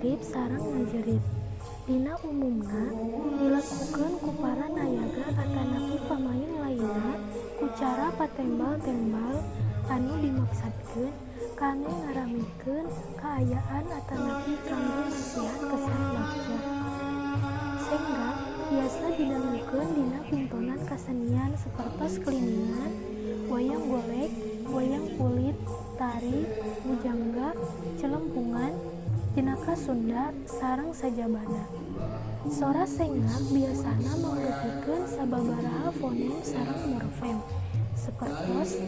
mirip sareng ngajerit. Dina umumna dilakukeun ku para nayaga atanapi pamain lainna ku cara patembal-tembal anu dimaksadkeun kangge ngaramekeun kaayaan atanapi kangge masihan kesan bagja. Senggak biasa didangukeun dina pintonan kasenian sapertos kliningan, wayang golek, wayang kulit, tari, bujangga, celempungan, jenaka Sunda, sareng sajabana. Sora senggak biasana mangrupikeun sababaraha fonem sareng morfem, sapertos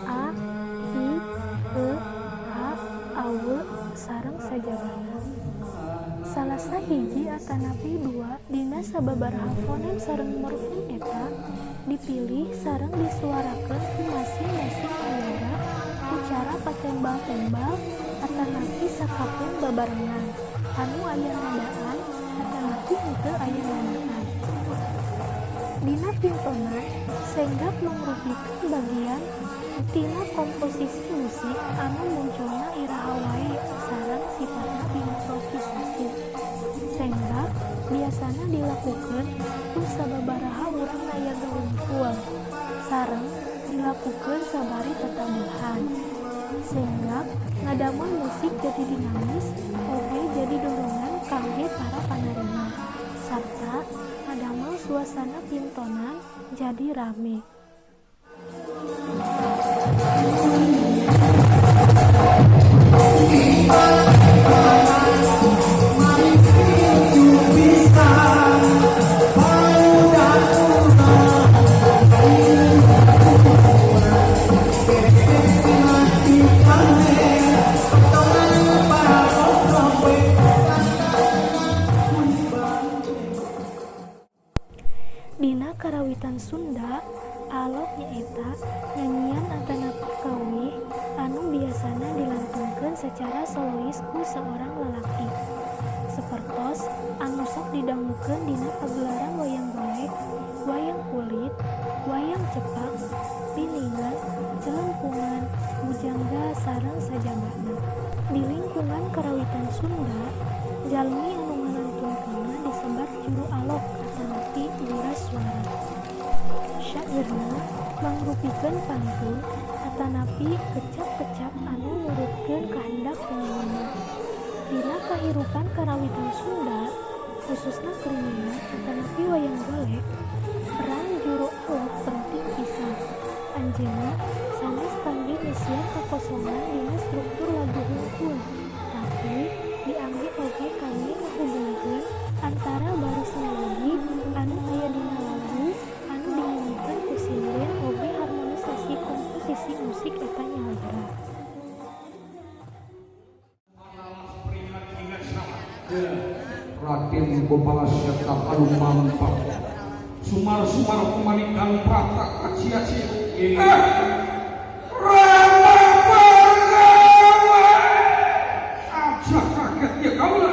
a, i, e, h, aw, sareng sajabana. Salah sahiji atanapi dua dina sababaraha fonem sareng morfem eta dipilih sareng disuarakeun ku masing-masing nayaga ku cara patembal-tembal atanapi sakapeung babarengan anu aya nadaan atanapi henteu aya nadaan. Dina pintonan, senggak mangrupikeun bagian tina komposisi musik anu munculna iraha wae sareng sipatna improvisasi. Senggak biasana dilakukeun ku sababaraha urang nayaga wungkul, sareng dilakukeun sabari tatabuhan. Senggak ngadamel musik jadi dinamis oge jadi dorongan kangge para panarima, sarta ngadamel suasana pintonan jadi rame. Dina karawitan Sunda, alok nyaeta nyanyian atanapi kawih anu biasana dilantunkeun sacara solois ku saorang lalaki. Sapertos anu sok didangukeun dina pagelaran wayang golek, wayang kulit, wayang cepak, piningan, celempungan, bujangga sareng sajabana. Di lingkungan karawitan Sunda, jalmi anu ngalantunkeunna disebat juru alok atanapi wiraswara. Syairna mangrupikeun pantun atanapi kecap-kecap anu nurutkeun kahendak penyanyina. Dina kahirupan karawitan Sunda, khususna kliningan atanapi wayang golek, peran juru alok penting pisan. Anjeunna sanes kangge ngeusian kakosongan dina struktur lagu hungkul, tapi diangge oge kangge ngahubungkeun antara baris melodi anu aya dina lagu anu dinyanyikeun ku sinden oge harmonisasi komposisi musik eta nyalira. Raden Gopala Seta Palumampak Sumar-sumar pemanikan prata aci-aci. Rama Bhargawa aja kaget ya kaula.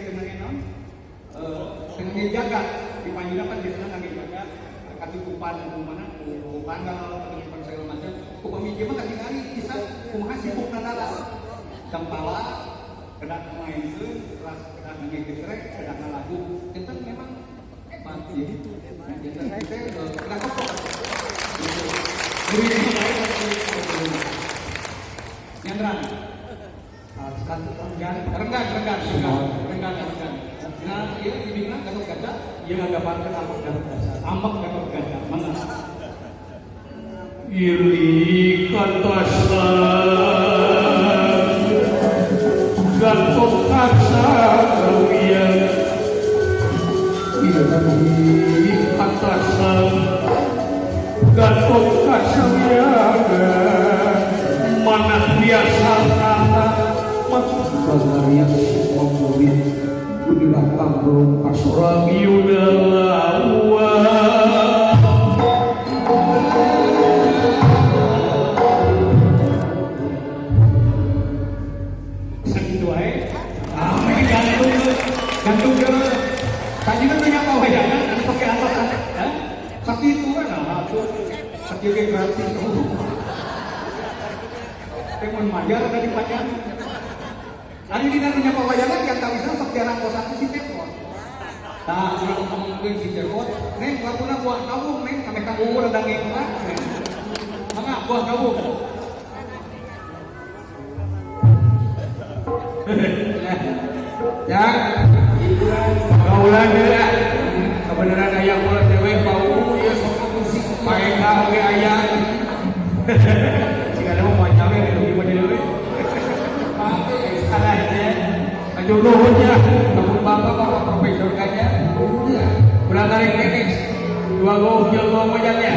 teu ngangge naon? Teu ngangge jaga. Di Panjuna kan biasana ngangge jaga katutupan ku mana ku tanggal katutupan segala macam. Upami ieu mah katingali bisa kumaha sibukna dalang. Tempala kedah maenkeun, kelas kedah ngangge gesrek, kedah ngalagu. Janten memang hebat gitu. Janten teh kedah koplok. Nyandran. Renggan, renggan, renggan, renggan, renggan. Nah, iya ibingna Gatot Kaca, Ieu ngagabarkeun ambek Gatot Kaca. Ambek Gatot Kaca, mangga. Iri katasan Gatot Kaca kawian. Iri katasan Gatot Kaca mana biasa kata Bagaria murid Gudirah belum kasorang yudalawa. Sakitu wae. Ah, ini gantung, gantung ke. Tadi kan punya pawayangan, anu pakai atas kan? Hah? Sakitu kan, nah, tuh. Sakitu ge gratis. Teh mun mayar ada di panjang. Ari dina punya pawayangan kan tawisna sok jarang kosan si Cepot. Tah, urang ngomongkeun si Cepot, neng laguna buah kawung neng, ame kawung rada ngengklak. Mangga buah kawung. Ya, kaulan ya, kebenaran ayah kula dewe bau ya sok musik paeka oge aya. Jika ada mau panjang ya, lebih pada dewe. Salah ya. Aduh nuhun ya, namun bapak bapak profesor kanya. Ulah tarik teknis. Dua gol, tiga gol mojangnya.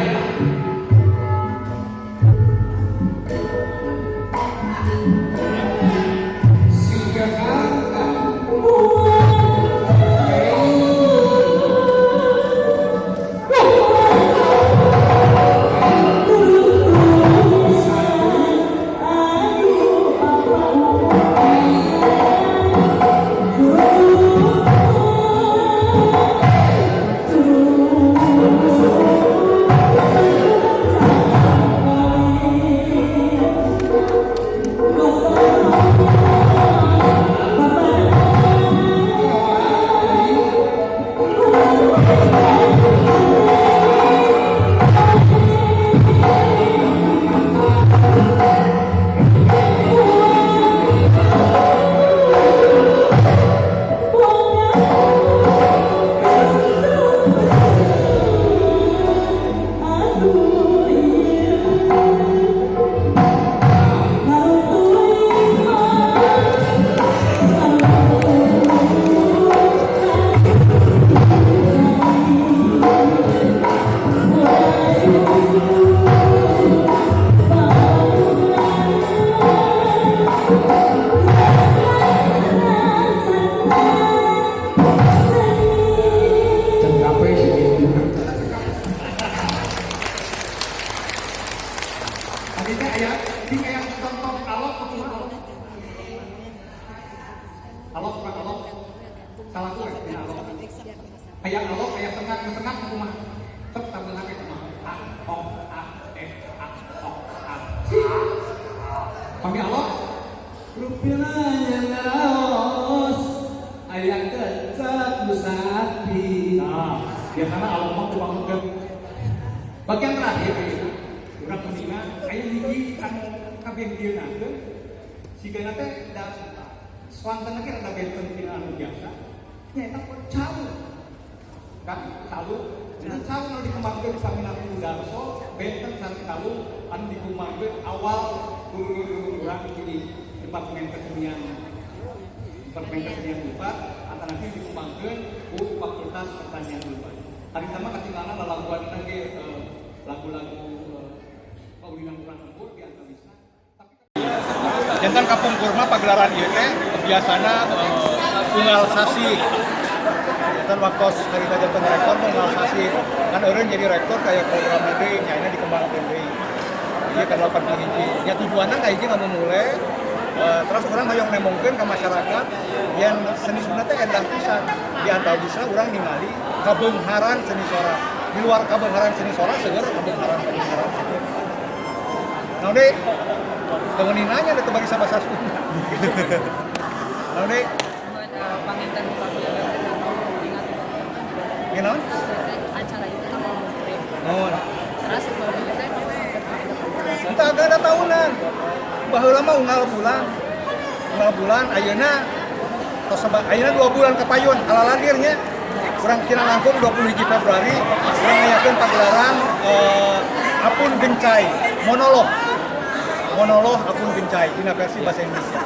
Cengkape segitu. Tadi teh aya di aya contoh alok kumaha alok. Alok bukan alok. Salah gue dina alok. Aya alok aya tengah tengah kumaha. Tetep tambahan ge kumaha. A O A E A O A. Pami alok Rupina laos aya kecap nu sapi. Nah, biasanya alok mah kumaha. Bagian terakhir ieu urang mendingan aya hiji anu kabeh dieunahkeun sigana teh da swanten ge rada benten tina anu biasa nyaeta cau. Kan cau, dina cau anu dikembangkeun samina ku Darso benten sareng cau anu dikembangkeun awal guru-guru urang di Departemen Kesenian. Departemen Kesenian Unpad atanapi dikembangkeun ku Fakultas Pertanian Unpad. Hari sama ketinggalan lalaguan ge lagu-lagu kaulinan urang lembur di antawisna. Tapi Janten kapungkur mah pagelaran ieu teh biasana unggal sasi. Janten waktos harita janten rektor unggal sasi. Kan eureun jadi rektor kayak program deui nya dikembangkeun deui. Ieu ka 81. Ya tujuanna ka hiji ngamumule Terus urang hoyong nembongkeun ke masyarakat yang seni Sunda teh endah pisan. Di antawisna urang ningali kabeungharan seni sora. Di luar kabeungharan seni sora seueur kabeungharan kabeungharan seni. Nah, deui teu nanya teu bagi bahasa Sunda. Nah, deui Panginten ingat ieu naon? Acara itu kan mau Oh, terus sebelumnya teh entah agak ada tahunan. Baheula mah unggal bulan. Unggal bulan ayeuna tos ayeuna 2 bulan kapayun alaladirnya. Kurang kira langkung 20 hiji Februari urang ngayakeun pagelaran Apun Gencai monolog. Monolog Apun Gencai dina versi bahasa Indonesia.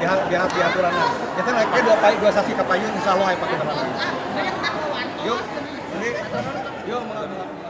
Di di di aturanan. Kita naik 2 sasi kapayun, insyaallah aya pagelaran lagi. Yuk, ini yuk, mangga.